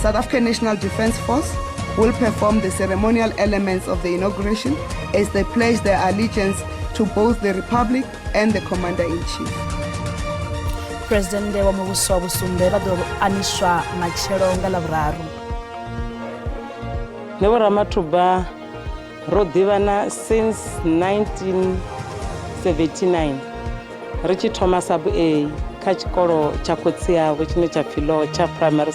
South African National Defence Force will perform the ceremonial elements of the inauguration as they pledge their allegiance to both the Republic and the Commander-in-Chief. Phuresidennde wa muvhuso wa vhusumbe vha ḓo aniswa matshelo nga Ḽavhuraru. Nṋe Vho Ramathuba ro ḓivhana since 1979 ri tshi thoma sub A kha tshikolo tsha khotsi avho tshine tsha pfi Lotsha Primary.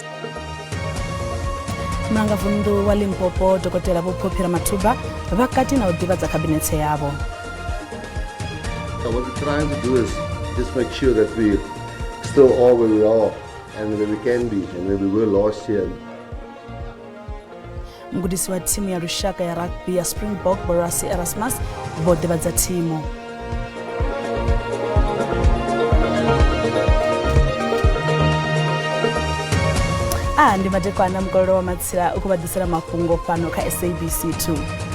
Mulangavunḓu wa Limpopo Dokotela Vho Phophi Ramathuba vha kati na u ḓivhadza khabinethe yavho. So what we're trying to do is just make sure that we still are where we are and where we can be and where we were last year. Mugudisi wa thimu ya lushaka ya rugby ya Springbok Vho Rassie Erasmus vho ḓivhadza thimu. A ndi madekwana mukololo wa matsila u khou vha ḓisela mafhungo fhano kha SABC 2.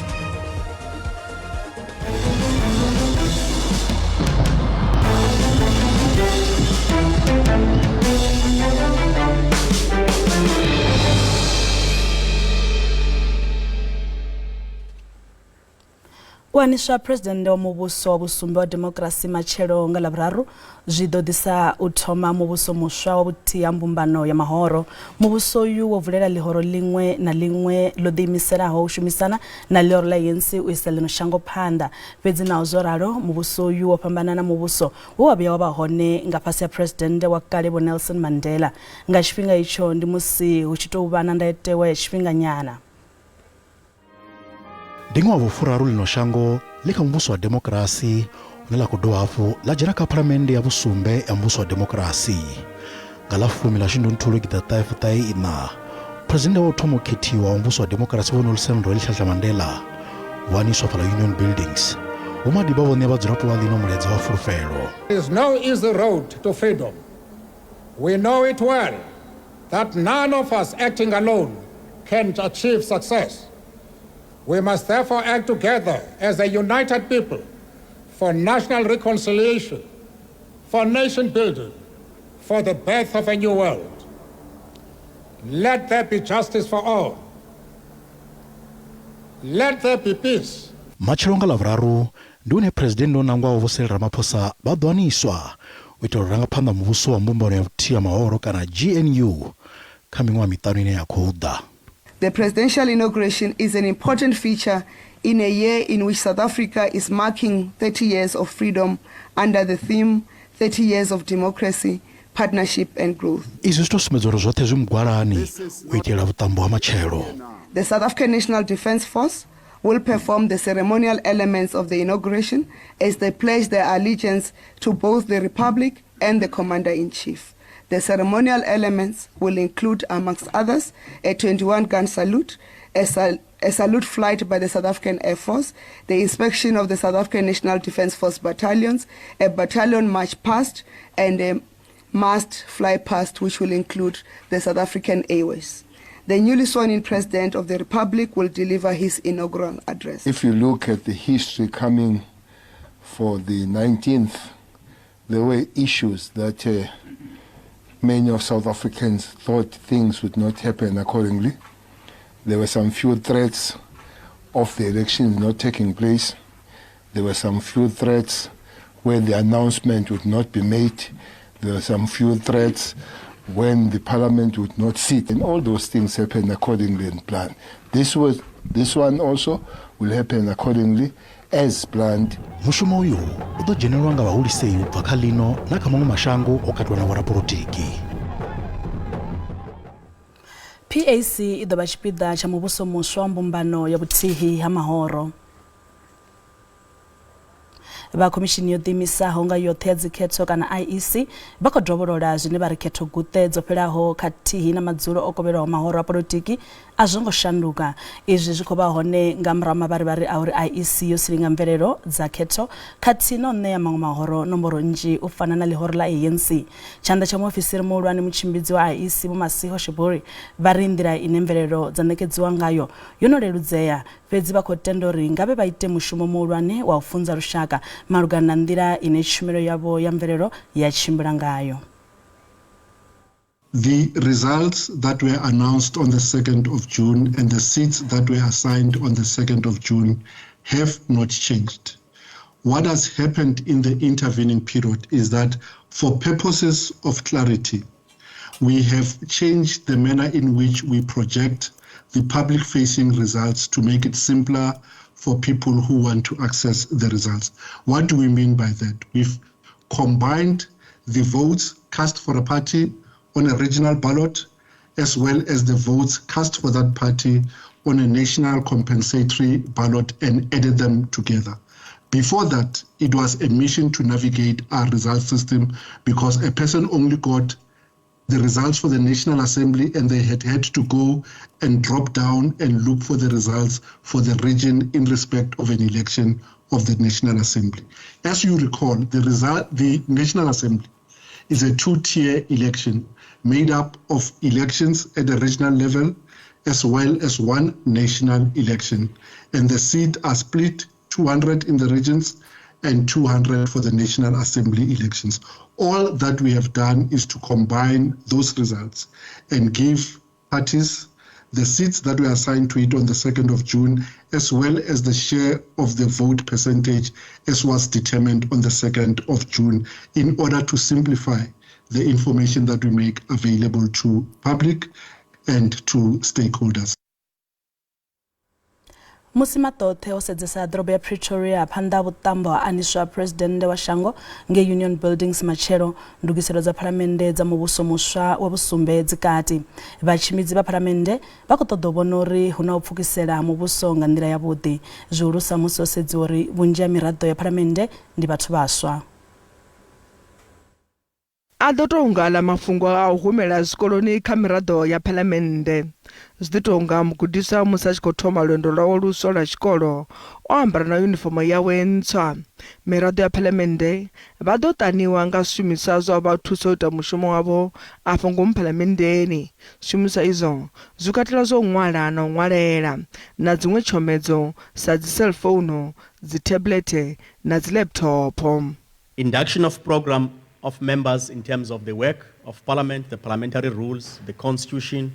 U aniswa Phresidennde wa muvhuso wa vhusumbe wa demokirasi matshelo nga Ḽavhuraru zwi ḓo ḓisa u thoma muvhuso muswa wa vhuthihi ha mbumbano ya mahoro. Muvhuso uyu wo vulela ḽihoro ḽiṅwe na ḽiṅwe ḽo ḓiimiselaho u shumisana na ḽihoro ḽa ANC u isa ḽino shango phanḓa. Fhedzi naho zwo ralo, muvhuso uyu wo fhambana na muvhuso we wa vhuya wa vha hone nga fhasi ha Phresidennde wa kale Vho Nelson Mandela. Nga tshifhinga itsho ndi musi hu tshi tou vha na ndayotewa ya tshifhinganyana. Ndi ṅwaha wa vhufuraru ḽino shango ḽi kha muvhuso wa demokirasi une ḽa khou dovha hafhu ḽa dzhena kha phalamennde ya vhusumbe ya muvhuso wa demokirasi. Nga ḽa fumi ḽa Shundunthule gidiḓaṱahe fuṱahe iṋa, Phresidennde wa u thoma u khethiwa wa muvhuso wa demokirasi Vho Nelson Rolihlahla Mandela vho aniswa fhaḽa Union Buildings. Vho Madiba vho ṋea vhadzulapo vha ḽino mulaedza wa fulufhelo. There is no easy road to freedom. We know it well that none of us acting alone can achieve success. We must therefore act together as a united people for national reconciliation, for nation building, for the birth of a new world. Let there be justice for all. Let there be peace. Matshelo nga Ḽavhuraru ndi hune Phresidennde o nangwaho Vho Cyril Ramaphosa vha ḓo aniswa u itela u ranga phanḓa muvhuso wa mbumbano ya vhuthihi ha mahoro kana GNU kha miṅwaha miṱanu ine ya khou ḓa. The presidential inauguration is an important feature in a year in which South Africa is marking 30 years of freedom under the theme 30 years of democracy, partnership and growth. Izwi zwi tou sumbedza uri zwoṱhe zwi mugwalani u itela vhuṱambo ha matshelo. The South African National Defence Force will perform the ceremonial elements of the inauguration as they pledge their allegiance to both the Republic and the Commander-in-Chief. The ceremonial elements will include, amongst others, a 21-gun salute, a, sal a salute flight by the South African Air Force, the inspection of the South African National Defence Force battalions, a battalion march past, and a massed fly past, which will include the South African Airways. The newly sworn-in President of the Republic will deliver his inaugural address. If you look at the history coming for the 19th, there were issues that uh, many of South Africans thought things would not happen accordingly. There were some few threats of the elections not taking place. There were some few threats where the announcement would not be made. There were some few threats when the parliament would not sit. And all those things happened accordingly and planned. This, was, this one also will happen accordingly as planned. Mushumo uyu u ḓo dzhenelwa nga vhahulisei u bva kha ḽino na kha maṅwe mashango o katelwa na vhorapolotiki. PAC i ḓo vha tshipiḓa tsha muvhuso muswa wa mbumbano ya vhuthihi ha mahoro. Vha khomishini yo ḓiimisaho nga yoṱhe ya dzikhetho kana IEC vha khou dovholola zwine vha ri khetho guṱe dzo fhelaho khathihi na madzulo o kovhelwaho mahoro a polotiki a zwo ngo shanduka. Izwi zwi khou vha hone nga murahu mavharivhari a uri IEC yo silinga mvelelo dza khetho khathihi na u ṋea maṅwe mahoro nomboro nnzhi u fana na ḽihoro ḽa ANC. Tshanḓa tsha muofisiri muhulwane mutshimbidzi wa IEC Vho Masiho Shiburi vha ri nḓila ine mvelelo dza ṋekedziwa ngayo yo no leludzea Fhedzi vha khou tenda uri ngavhe vha ite mushumo muhulwane wa u funza lushaka malugana na nḓila ine tshumelo yavho ya mvelelo ya tshimbila ngayo. The results that were announced on the 2nd of June and the seats that were assigned on the 2nd of June have not changed. What has happened in the intervening period is that for purposes of clarity, we have changed the manner in which we project the public-facing results to make it simpler for people who want to access the results. What do we mean by that? We've combined the votes cast for a party on a regional ballot, as well as the votes cast for that party on a national compensatory ballot, and added them together. Before that, it was a mission to navigate our result system because a person only got the results for the National Assembly and they had had to go and drop down and look for the results for the region in respect of an election of the National Assembly. As you recall, the National Assembly is a two-tier election made up of elections at the regional level as well as one national election. And the seats are split, 200 in the regions and 200 for the National Assembly elections. All that we have done is to combine those results and give parties the seats that were assigned to it on the 2nd of June, as well as the share of the vote percentage as was determined on the 2nd of June, in order to simplify the information that we make available to public and to stakeholders. Musi maṱoṱhe o sedzesa ḓorobo ya Pretoria phanḓa vhuṱambo ha aniswa phuresidennde wa shango ngei Union Buildings matshelo, ndugiselo dza phalamennde dza muvhuso muswa wa vhusumbe dzi kati. Vhatshimbidzi vha phalamennde vha khou ṱoḓa u vhona uri hu na u pfukisela ha muvhuso nga nḓila yavhuḓi, zwihulusa musi ho sedziwa uri vhunzhi ha miraḓo ya phalamennde ndi vhathu vhaswa. A ḓo tou nga aḽa mafhungo a u humela zwikoloni kha miraḓo ya phalamennde. Zwi ḓi tou nga mugudiswa musi a tshi khou thoma lwendo lwawe luswa lwa tshikolo o ambara na yunifomo yawe ntswa. Miraḓo ya phalamennde vha ḓo ṱaniwa nga zwishumiswa zwa u vha thusa u ita mushumo wavho afho ngomu phalamenndeni. Zwishumiswa izwo zwi katela zwa u ṅwala na u ṅwalela na dziṅwe tshomedzo sa dziselfounu, dzithebulethe na dzilepthopho. Induction of program of members in terms of the work of Parliament, the parliamentary rules, the Constitution,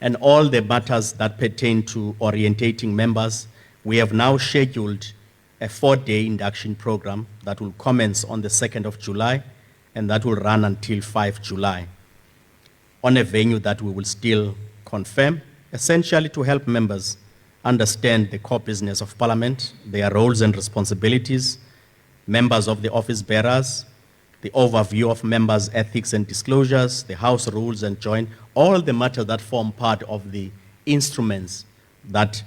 and all the matters that pertain to orientating members. We have now scheduled a 4-day induction program that will commence on the 2nd of July and that will run until 5 July on a venue that we will still confirm, essentially to help members understand the core business of Parliament, their roles and responsibilities, members of the office bearers, the overview of members' ethics and disclosures, the House rules and joint, all the matters that form part of the instruments that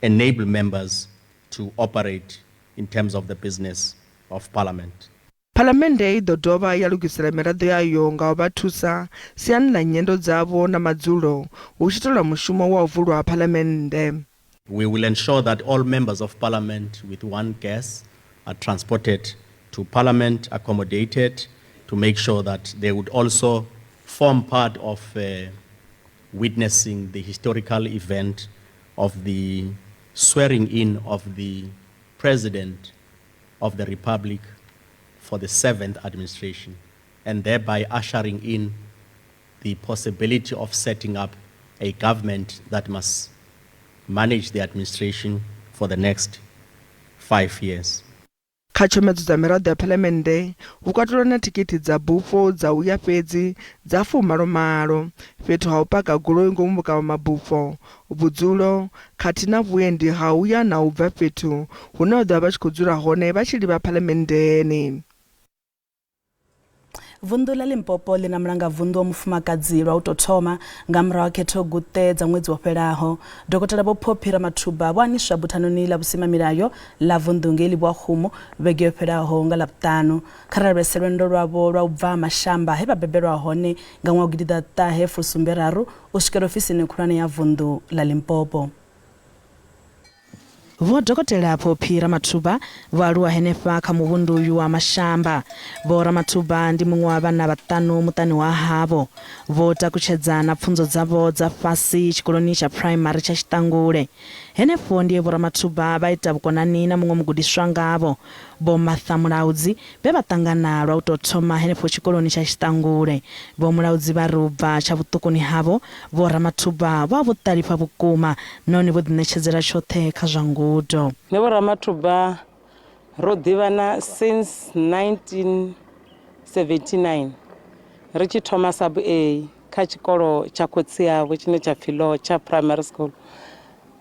enable members to operate in terms of the business of Parliament. Phalamennde i ḓo dovha ya lugisela miraḓo yayo nga u vha thusa siani ḽa nyendo dzavho na madzulo hu tshi itelwa mushumo wa u vulwa ha phalamennde. We will ensure that all members of Parliament with one guest are transported to Parliament, accommodated, to make sure that they would also form part of witnessing the historical event of the swearing in of the President of the Republic for the 7th administration, and thereby ushering in the possibility of setting up a government that must manage the administration for the next 5 years. Kha tshomedzo dza miraḓo ya phalamennde hu katelwa na thikhithi dza bufho dza u ya fhedzi dza 80, fhethu ha u paka goloi ngomu vhukavha mabufho, vhudzulo khathihi na vhuendi ha u ya na u bva fhethu hune vha ḓo vha vha tshi khou dzula hone vha tshi livha phalamenndeni. Vunḓu ḽa Limpopo ḽi na mulangavunḓu wa mufumakadzi lwa u tou thoma nga murahu ha khetho guṱe dza ṅwedzi wo fhelaho. Dokotela Vho Phophi Ramathuba vho aniswa buthanoni ḽa vhusimamilayo ḽa vunḓu ngei Livhuwakhumu vhege yo fhelaho nga Ḽavhuṱanu. Kha ri lavhelese lwendo lwavho lwa u bva Mashamba he vha bebelwa hone nga ṅwaha wa 1973 u swikela ofisini khulwane ya vunḓu ḽa Limpopo. Vho Dokotela Phophi Ramathuba vho aluwa henefha kha muvhundu uyu wa Mashamba. Vho Ramathuba ndi muṅwe wa vhana vhaṱanu muṱani wa havho. Vho takutshedza na pfunzo dzavho dza fhasi tshikoloni tsha phuraimari tsha Tshiṱangule. Henefho ndi he Vho Ramathuba vha ita vhukonani na muṅwe mugudiswa ngavho, Vho Martha Mulaudzi, vhe vha ṱangana lwa u tou thoma henefho tshikoloni tsha Tshiṱangule. Vho Mulaudzi vha ri u bva tsha vhuṱukuni havho, Vho Ramathuba vho vha vho ṱalifha vhukuma nahone vho ḓiṋetshedzela tshoṱhe kha zwa ngudo. Nṋe Vho Ramathuba ro ḓivhana since 1979 ri tshi thoma sub A kha tshikolo tsha khotsi avho tshine tsha pfi Lotsha Primary School.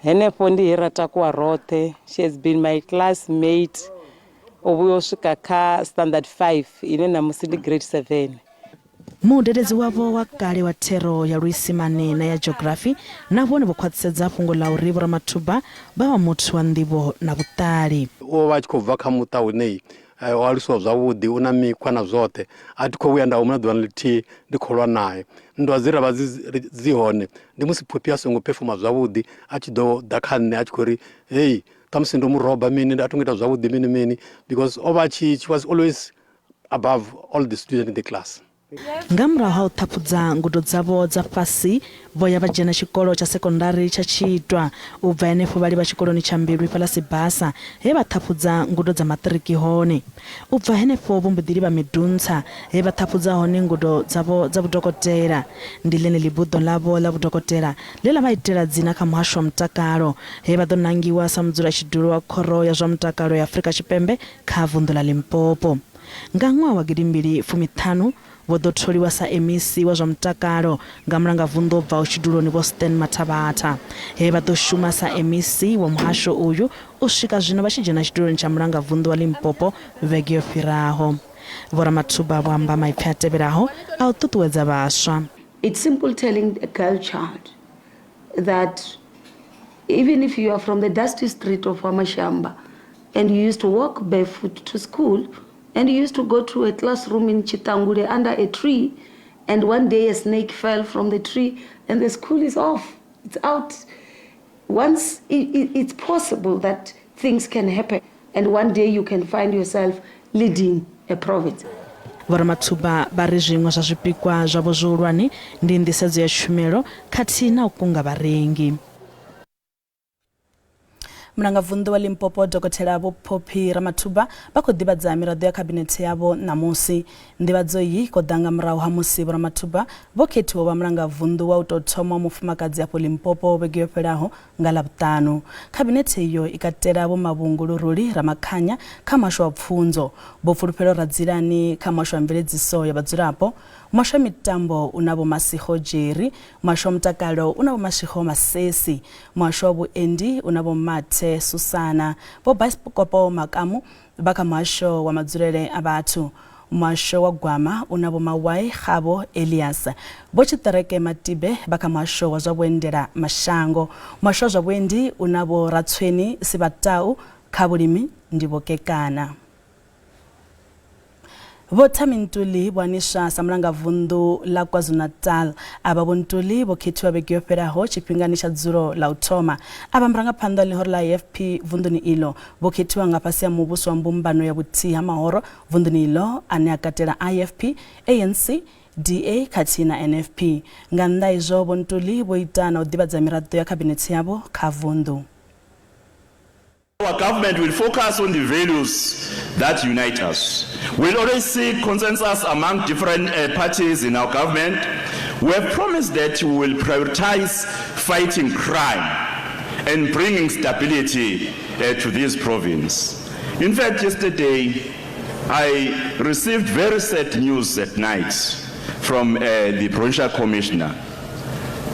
Henefho ndi he ra takuwa roṱhe. She has been my classmate u vhuya u swika kha standard 5 ine ṋamusi ndi grade 7. Mudededzi wavho wa kale wa thero ya Luisimane na ya Geography na vhone vho khwaṱhisedza fhungo ḽa uri Vho Ramathuba vha vha muthu wa nḓivho na vhuṱali. O vha a tshi khou bva kha muṱa une o alusiwa zwavhuḓi, u na mikhwa na zwoṱhe. A thi khou vhuya nda humbula ḓuvha na ḽithihi ndi khou lwa nae. Nndwa dze ra vha dzi hone ndi musi Phophi a songo phefoma zwavhuḓi a tshi ḓo ḓa kha nṋe a tshi khou ri hei ṱhamusi ndo mu roba mini a tho ngo ita zwavhuḓi mini mini because o vha a tshi she was always above all the students in the class. Nga murahu ha u ṱhaphudza ngudo dzavho dza fhasi, vho ya vha dzhena tshikolo tsha sekondari tsha Tshiitwa. U bva henefho vha livha tshikoloni tsha Mbilwi fhaḽa Sibasa he vha ṱhaphudza ngudo dza maṱiriki hone. U bva henefho vho mbo ḓi livha Medunsa he vha ṱhaphudza hone ngudo dzavho dza vhudokotela. Ndi ḽeneḽi buḓo ḽavho ḽa vhudokotela ḽe ḽa vha itela dzina kha muhasho wa mutakalo he vha ḓo nangiwa sa mudzulatshidulo wa Khoro ya zwa Mutakalo ya Afrika Tshipembe kha vunḓu ḽa Limpopo. Nga ṅwaha wa gidimbili fumi-ṱhanu, vho ḓo tholiwa sa MEC wa zwa mutakalo nga mulangavunḓu o bvaho tshiduloni Vho Stan Mathabatha, he vha ḓo shuma sa MEC wa muhasho uyu u swika zwino vha tshi dzhena tshiduloni tsha mulangavunḓu wa Limpopo vhege yo fhiraho. Vho Ramathuba vho amba maipfi a tevhelaho a u ṱuṱuwedza vhaswa. It's simple telling a girl child that even if you are from the dusty street of Wamashamba and you used to walk barefoot to school and you used to go to a classroom in Chitangule under a tree and one day a snake fell from the tree and the school is off, it's out. Once it's possible that things can happen and one day you can find yourself leading a province. Vho Ramathuba vha ri zwiṅwe zwa zwipikwa zwavho zwihulwane ndi nḓisedzo ya tshumelo khathihi na u kunga vharengi. Mulangavunḓu wa Limpopo Dokotela Vho Phophi Ramathuba vha khou ḓivhadza miraḓo ya khabinethe yavho ṋamusi. Nḓivhadzo iyi i khou ḓa nga murahu ha musi Vho Ramathuba vho khethiwa u vha mulangavunḓu wa u tou thoma wa mufumakadzi afho Limpopo vhege yo fhelaho nga Ḽavhuṱanu. Khabinethe iyo i katela Vho Mavhungu Luruli Ramakhanya kha muhasho wa Pfunzo, Vho Pfulufhelo Radzilani kha muhasho wa Mveledziso ya Vhadzulapo, muhasho wa Mitambo u na Vho Masego Jerry, muhasho wa Mutakalo u na Vho Mashego Masesi, muhasho wa Vhuendi u na Vho Mathe Susana, Vho Baisikopo Makamu vha kha muhasho wa Madzulele a Vhathu, muhasho wa Gwama u na Vho Mawai Kgabo Elias, Vho Tshiṱereke Matibe vha kha muhasho wa zwa Vhuendela Mashango, muhasho wa zwa Vhuendi u na Vho Ratshweni Sibatau, kha Vhulimi ndi Vho Kekana. Vho Thami Ntuli vho aniswa sa mulangavunḓu ḽa KwaZulu-Natal. Avha Vho Ntuli vho khethiwa vhege yo fhelaho tshifhingani tsha dzulo ḽa u thoma. Avha murangaphanḓa wa ḽihoro ḽa IFP vunḓuni iḽo vho khethiwa nga fhasi ha muvhuso wa mbumbano ya vhuthihi ha mahoro vunḓuni iḽo ane a katela IFP, ANC, DA khathihi na NFP. Nga nnḓa ha izwo, Vho Ntuli vho ita na u ḓivhadza miraḓo ya khabinethe yavho kha vunḓu. Our government will focus on the values that unite us. We'll always seek consensus among different uh, parties in our government. We have promised that we will prioritize fighting crime and bringing stability uh, to this province. In fact, yesterday, I received very sad news at night from uh, the provincial commissioner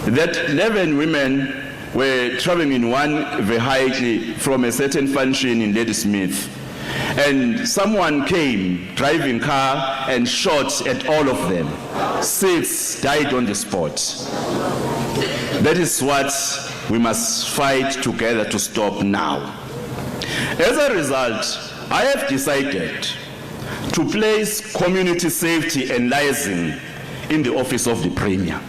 that 11 women were traveling in one vehicle from a certain function in Ladysmith. And someone came driving car and shot at all of them. Six died on the spot. That is what we must fight together to stop now. As a result, I have decided to place community safety and liaison in the office of the Premier.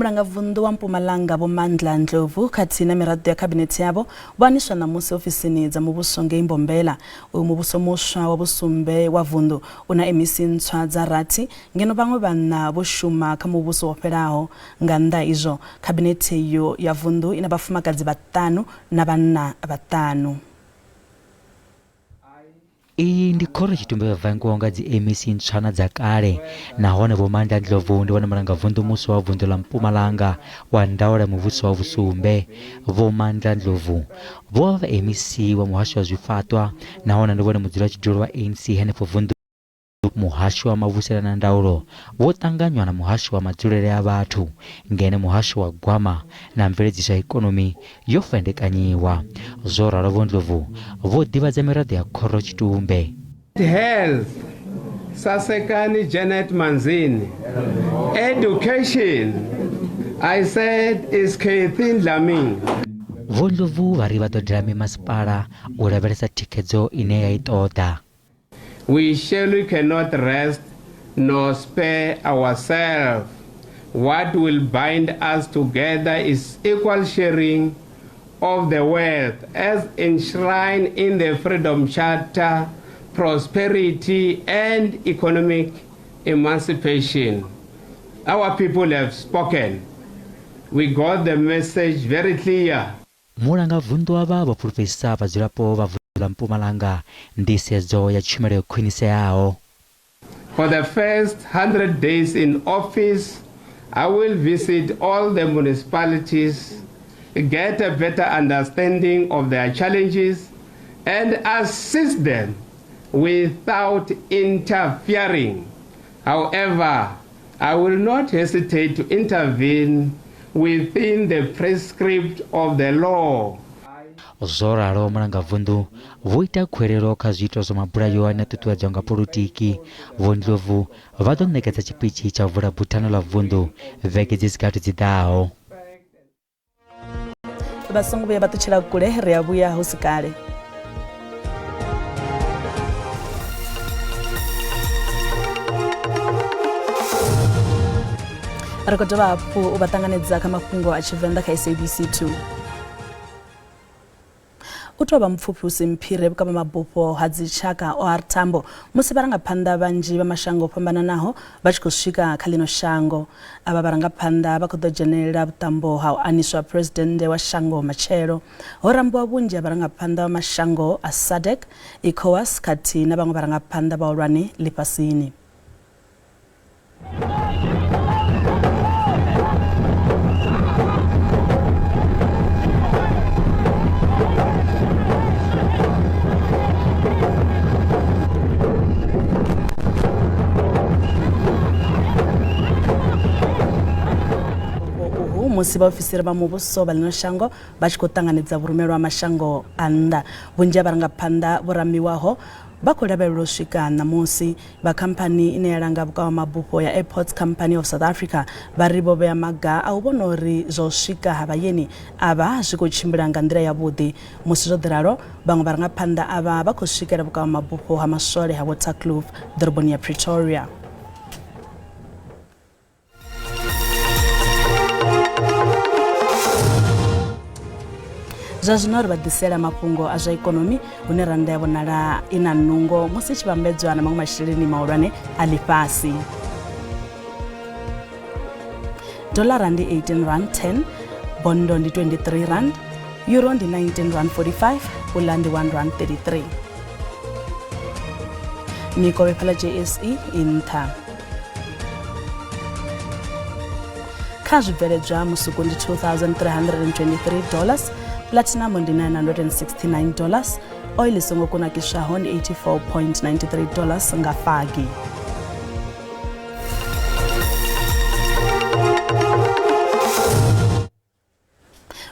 Mulangavunḓu wa Mpumalanga Vho Mandla Ndlovu khathihi na miraḓo ya khabinethe yavho vho aniswa ṋamusi ofisini dza muvhuso ngei Mbombela. Uyu muvhuso muswa wa vhusumbe wa vunḓu u na MEC ntswa dza rathi ngeno vhaṅwe vhanna vho shuma kha muvhuso wo fhelaho. Nga nnḓa ha izwo, khabinethe iyo ya vunḓu i na vhafumakadzi vhaṱanu na vhanna vhaṱanu. Iyi ndi khorotshitumbe yo vangiwaho nga dzi MEC ntswa na dza kale nahone Vho Mandla Ndlovu ndi vhone mulangavunḓu muswa wa vunḓu ḽa Mpumalanga wa ndaulo ya muvhuso wa vhusumbe. Vho Mandla Ndlovu vho vha vha MEC wa muhasho wa zwifhaṱwa nahone ndi vhone mudzulatshidulo wa ANC henefho vunḓuni. Muhasho wa Mavhusele na Ndaulo wo ṱanganywa na Muhasho wa Madzulele a Vhathu, ngeno Muhasho wa Gwama na Mveledziso ya Ikonomi yo fendekanyiwa. Zwo ralo Vho Ndlovu vho ḓivhadza miraḓo ya khorotshitumbe. Health, Sasekani Janet Manzini. Education, I said is Kathy Dlamini. Vho Ndlovu vha ri vha ḓo dela mimasipala u lavhelesa thikhedzo ine ya i ṱoḓa. We surely cannot rest nor spare ourselves. What will bind us together is equal sharing of the wealth as enshrined in the Freedom Charter, prosperity and economic emancipation. Our people have spoken. We got the message very clear. Mulangavunḓu avha vho fhulufhedzisa vhadzulapo vha vunḓu ḽa Mpumalanga nḓisedzo ya tshumelo yo khwiniseaho. For the first 100 days in office, I will visit all the municipalities, get a better understanding of their challenges and assist them without interfering. However, I will not hesitate to intervene within the prescript of the law. Zwo ralo, Mulangavunḓu vho ita khuwelelo kha zwiito zwa mabulayo ane a ṱuṱuwedzwa nga polotiki. Vho Ndlovu vha ḓo ṋekedza tshipitshi tsha u vula buthano ḽa vunḓu vhege dzi si gathi dzi ḓaho. Vha songo vhuya vha ṱutshela kule, ri a vhuya hu si kale. Ri khou dovha hafhu u vha ṱanganedza kha mafhungo a Tshivenḓa kha SABC 2. U tou vha mupfufhi u si mphire vhukavha mabufho ha dzitshaka OR Tambo musi vharangaphanḓa vhanzhi vha mashango o fhambananaho vha tshi khou swika kha ḽino shango. Avha vharangaphanḓa vha khou ḓo dzhenelela vhuṱambo ha u aniswa Phresidennde wa shango matshelo. Ho rambiwa vhunzhi ha vharangaphanḓa vha mashango a SADC, ECOWAS khathihi na vhaṅwe vharangaphanḓa vhahulwane ḽifhasini. Uhu musi vhaofisiri vha muvhuso vha ḽino shango vha tshi khou ṱanganedza vhurumelwa ha mashango a nnḓa. Vhunzhi ha vharangaphanḓa vho rambiwaho vha khou lavhelelwa u swika ṋamusi. Vha khamphani ine ya langa vhukavhamabufho ya Airports Company of South Africa vha ri vho vhea maga a u vhona uri zwa u swika ha vhaeni avha zwi khou tshimbila nga nḓila yavhuḓi. Musi zwo ḓi ralo, vhaṅwe vharangaphanḓa avha vha khou swikela vhukavhamabufho ha maswole ha Waterkloof ḓoroboni ya Pretoria. Zwa zwino ri vha ḓisela mafhungo a zwa ikonomi hune rannda ya vhonala i na nungo musi i tshi vhambedzwa na maṅwe masheleni mahulwane a ḽifhasi. Dolara ndi 18 rand 10, bondo ndi 23 rand, euro ndi 19 rand 45, pula ndi 1 rand 33. Mikovhe fhaḽa JSE i nṱha. Kha zwibveledzwa musuku ndi 2323 dollars, platinum ndi 969 dollars, oil i songo kunakiswaho ndi 84.93 dollars nga fagi.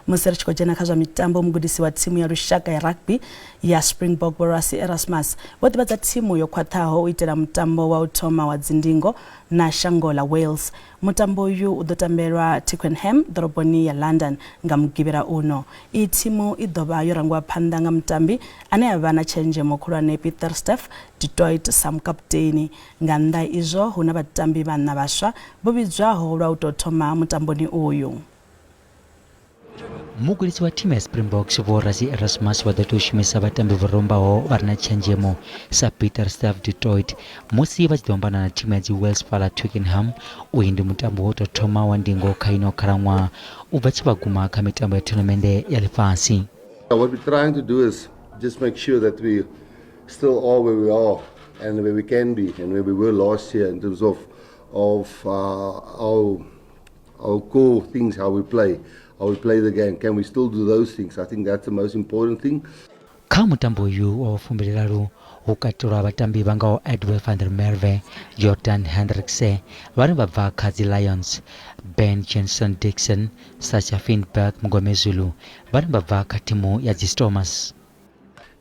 Musi ri tshi khou dzhena kha zwa mitambo, mugudisi wa thimu ya lushaka ya rugby ya Springbok Vho Rassie Erasmus vho ḓivhadza thimu yo khwaṱhaho u itela mutambo wa u thoma wa dzindingo na shango ḽa Wales. Mutambo uyu u ḓo tambelwa Twickenham ḓoroboni ya London nga Mugivhela uno. Iyi thimu i ḓo vha yo rangiwa phanḓa nga mutambi ane a vha na tshenzhemo khulwane Pieter-Steph du Toit sa mukaputeni. Nga nnḓa ha izwo, hu na vhatambi vhaṋa vhaswa vho vhidzwaho lwa u tou thoma mutamboni uyu. Mugudisi wa thimu ya Springboks Vho Rassie Erasmus vha ḓo tea u shumisa vhatambi vho rombaho vha re na tshenzhemo sa Pieter-Steph du Toit musi vha tshi ḓo ombana na thimu ya dzi Wales fhaḽa Twickenham. Uyu ndi mutambo wa u tou thoma wa ndingo kha ino khalaṅwaha u bva tshe vha guma kha mitambo ya thonamennde ya ḽifhasi. What we're trying to do is just make sure that we still are where we are and where we can be and where we were last year in terms of of our our core things, how we play, how we play the game. Can we still do those things? I think that's the most important thing. Kha mutambo uyu wa vhufumbiliraru hu katelwa vhatambi vha ngaho Edwill van der Merwe, Jordan Hendrikse vhane vha bva kha dzi Lions, Ben Jensen Dixon, Sacha Feinberg-Mngomezulu vhane vha bva kha thimu ya dzi Stormers.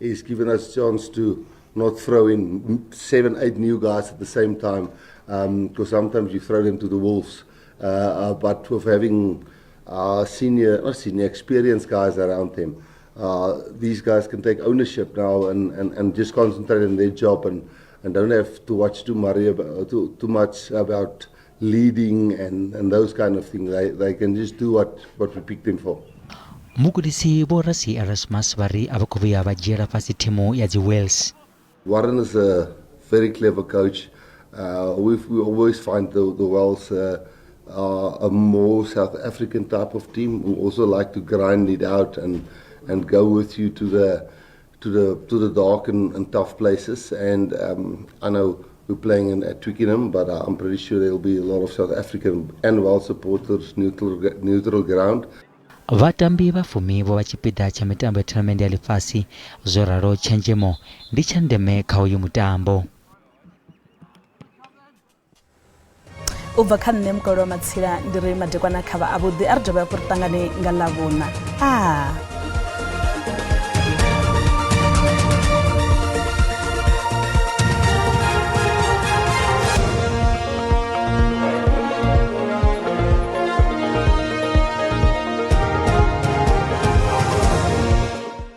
He's given us a chance to not throw in seven, eight new guys at the same time, because sometimes you throw them to the wolves. But with having senior, not senior, experienced guys around them, these guys can take ownership now and, and, and just concentrate on their job and, and don't have to watch too, about, too, too much about leading and, and those kind of things. They, they can just do what, what we picked them for. Mugudisi Vho Rassie Erasmus vha ri a vha khou vhuya vha dzhiela fhasi thimu ya dzi Wales. Warren is a very clever coach. We, we always find the, the Wales a more South African type of team who also like to grind it out and, and go with you to the to the to the dark and, and tough places. And I know we're playing in, at Twickenham, but I'm pretty sure there'll be a lot of South African and Welsh supporters neutral neutral ground. Vhatambi vha fumi vho vha tshipiḓa tsha mitambo ya thonamennde ya ḽifhasi, zwo ralo tshenzhemo ndi tsha ndeme kha uyu mutambo. U bva kha nṋe mukolo wa matsila ndi ri madekwana kha vha avhuḓi a ri dovhe hafhu ri ṱangane nga ḽavhuṋa. Ah.